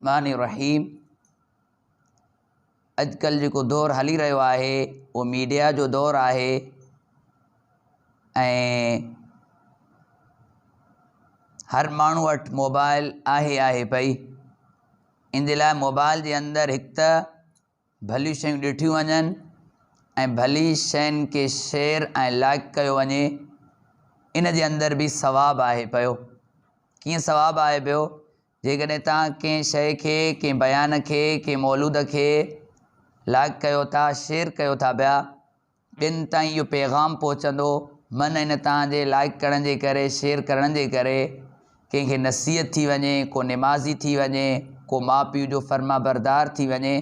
الرحمٰن الرحيم اڄڪلهه جيڪو دور هلي رهيو آهي اهو ميڊيا جو دور آهي ۽ هر ماڻهو وٽ موبائل آهي آهي پئي ان جي لاء موبائل جي اندر هڪ ته ڀليون شيون ڏٺيون وڃن ۽ ڀلي شين کي شيئر ۽ لائڪ ڪيو وڃي ان جي اندر به ثواب آهي پيو ڪيئن ثواب آهي پيو جيڪڏهن توهان ڪنهن شيء کي، ڪنهن بيان کي، ڪنهن مولود کي لائڪ ڪيو ٿا، شيئر ڪيو ٿا پيا، ٻين تائين اهو پيغام پهچندو، من ان توهان جي لائڪ ڪرڻ جي ڪري، شيئر ڪرڻ جي ڪري ڪنهن کي نصيحت ٿي وڃي، ڪو نمازي ٿي وڃي، ڪو ماء پيء جو فرمانبردار ٿي وڃي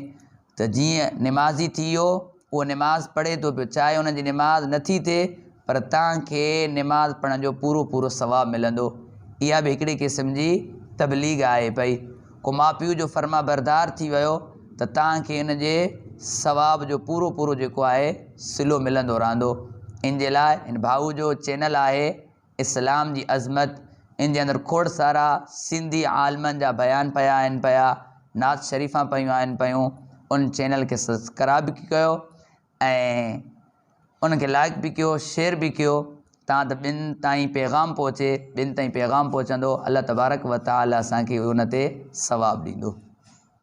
ته جيئن نمازي ٿي ويو، اهو نماز پڙهي ٿو پيو، چاهي ان جي نماز نه ٿي ٿئي پر توهان کي نماز پڙهڻ جو پورو پورو ثواب ملندو. اها به هڪڙي قسم جي تبليغ آهي پئي. ڪو ماء پيء جو فرمانبردار ٿي ويو ته توهان کي ان جي ثواب جو پورو پورو جيڪو آهي صلو ملندو رهندو. ان جي لاء هن ڀائو جو چينل آهي اسلام جي عظمت ان جي اندر کوڙ سارا سنڌي عالمن جا بيان پيا آهن پيا نعت شريفان پيون آهن پيون ان چينل کي سبسڪرائب به ڪيو ۽ ان کي لائڪ به ڪيو شيئر به ڪيو تان ته ٻين تائين پيغام پهچي ٻين تائين پيغام پهچندو الله تبارڪ وتعالي اسان کي ان تي ثواب ڏيندو.